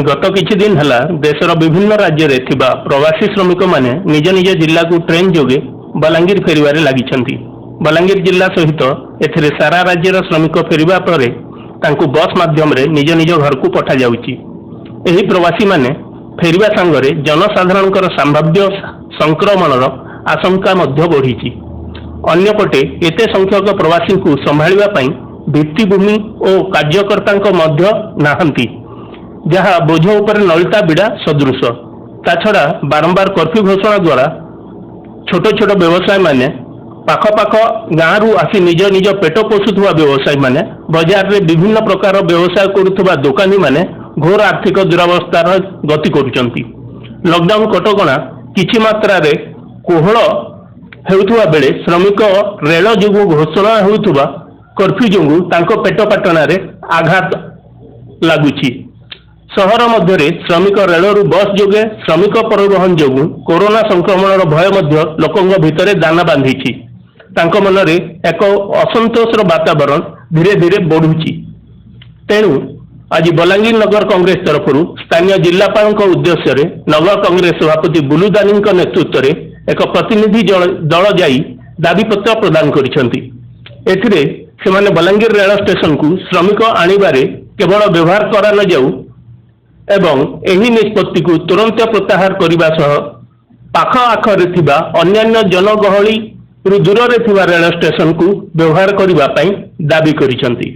ଗତ କିଛି ଦିନ ହେଲା ଦେଶର ବିଭିନ୍ନ ରାଜ୍ୟରେ ଥିବା ପ୍ରବାସୀ ଶ୍ରମିକମାନେ ନିଜ ନିଜ ଜିଲ୍ଲାକୁ ଟ୍ରେନ୍ ଯୋଗେ ବଲାଙ୍ଗୀର ଫେରିବାରେ ଲାଗିଛନ୍ତି। ବଲାଙ୍ଗୀର ଜିଲ୍ଲା ସହିତ ଏଥିରେ ସାରା ରାଜ୍ୟର ଶ୍ରମିକ ଫେରିବା ପରେ ତାଙ୍କୁ ବସ୍ ମାଧ୍ୟମରେ ନିଜ ନିଜ ଘରକୁ ପଠାଯାଉଛି। ଏହି ପ୍ରବାସୀମାନେ ଫେରିବା ସାଙ୍ଗରେ ଜନସାଧାରଣଙ୍କର ସମ୍ଭାବ୍ୟ ସଂକ୍ରମଣର ଆଶଙ୍କା ମଧ୍ୟ ବଢ଼ିଛି। ଅନ୍ୟପଟେ ଏତେ ସଂଖ୍ୟକ ପ୍ରବାସୀଙ୍କୁ ସମ୍ଭାଳିବା ପାଇଁ ଭିତ୍ତିଭୂମି ଓ କାର୍ଯ୍ୟକର୍ତ୍ତାଙ୍କ ମଧ୍ୟ ନାହାନ୍ତି, ଯାହା ବୋଝ ଉପରେ ନଳିତା ବିଡ଼ା ସଦୃଶ। ତାଛଡ଼ା ବାରମ୍ବାର କର୍ଫ୍ୟୁ ଘୋଷଣା ଦ୍ୱାରା ଛୋଟ ଛୋଟ ବ୍ୟବସାୟୀମାନେ, ପାଖ ପାଖ ଗାଁରୁ ଆସି ନିଜ ନିଜ ପେଟ ପୋଷୁଥିବା ବ୍ୟବସାୟୀମାନେ, ବଜାରରେ ବିଭିନ୍ନ ପ୍ରକାର ବ୍ୟବସାୟ କରୁଥିବା ଦୋକାନୀମାନେ ଘୋର ଆର୍ଥିକ ଦୁରାବସ୍ଥାର ଗତି କରୁଛନ୍ତି। ଲକଡାଉନ କଟକଣା କିଛି ମାତ୍ରାରେ କୋହଳ ହେଉଥିବା ବେଳେ ଶ୍ରମିକ ରେଳ ଯୋଗୁଁ ଘୋଷଣା ହେଉଥିବା କର୍ଫ୍ୟୁ ଯୋଗୁଁ ତାଙ୍କ ପେଟ ପାଟଣାରେ ଆଘାତ ଲାଗୁଛି। ସହର ମଧ୍ୟରେ ଶ୍ରମିକ ରେଳରୁ ବସ୍ ଯୋଗେ ଶ୍ରମିକ ପରିବହନ ଯୋଗୁଁ କରୋନା ସଂକ୍ରମଣର ଭୟ ମଧ୍ୟ ଲୋକଙ୍କ ଭିତରେ ଦାନା ବାନ୍ଧିଛି। ତାଙ୍କ ମନରେ ଏକ ଅସନ୍ତୋଷର ବାତାବରଣ ଧୀରେ ଧୀରେ ବଢୁଛି। ତେଣୁ ଆଜି ବଲାଙ୍ଗୀର ନଗର କଂଗ୍ରେସ ତରଫରୁ ସ୍ଥାନୀୟ ଜିଲ୍ଲାପାଳଙ୍କ ଉଦ୍ଦେଶ୍ୟରେ ନଗର କଂଗ୍ରେସ ସଭାପତି ବୁଲୁ ଦାନୀଙ୍କ ନେତୃତ୍ୱରେ ଏକ ପ୍ରତିନିଧି ଦଳ ଯାଇ ଦାବିପତ୍ର ପ୍ରଦାନ କରିଛନ୍ତି। ଏଥିରେ ସେମାନେ ବଲାଙ୍ଗୀର ରେଳ ଷ୍ଟେସନକୁ ଶ୍ରମିକ ଆଣିବାରେ କେବଳ ବ୍ୟବହାର କରାନଯାଉ ଏବଂ ଏହି ନିଷ୍ପତ୍ତିକୁ ତୁରନ୍ତ ପ୍ରତ୍ୟାହାର କରିବା ସହ ପାଖ ଆଖରେ ଥିବା ଅନ୍ୟାନ୍ୟ ଜନଗହଳିରୁ ଦୂରରେ ଥିବା ରେଳ ଷ୍ଟେସନକୁ ବ୍ୟବହାର କରିବା ପାଇଁ ଦାବି କରିଛନ୍ତି।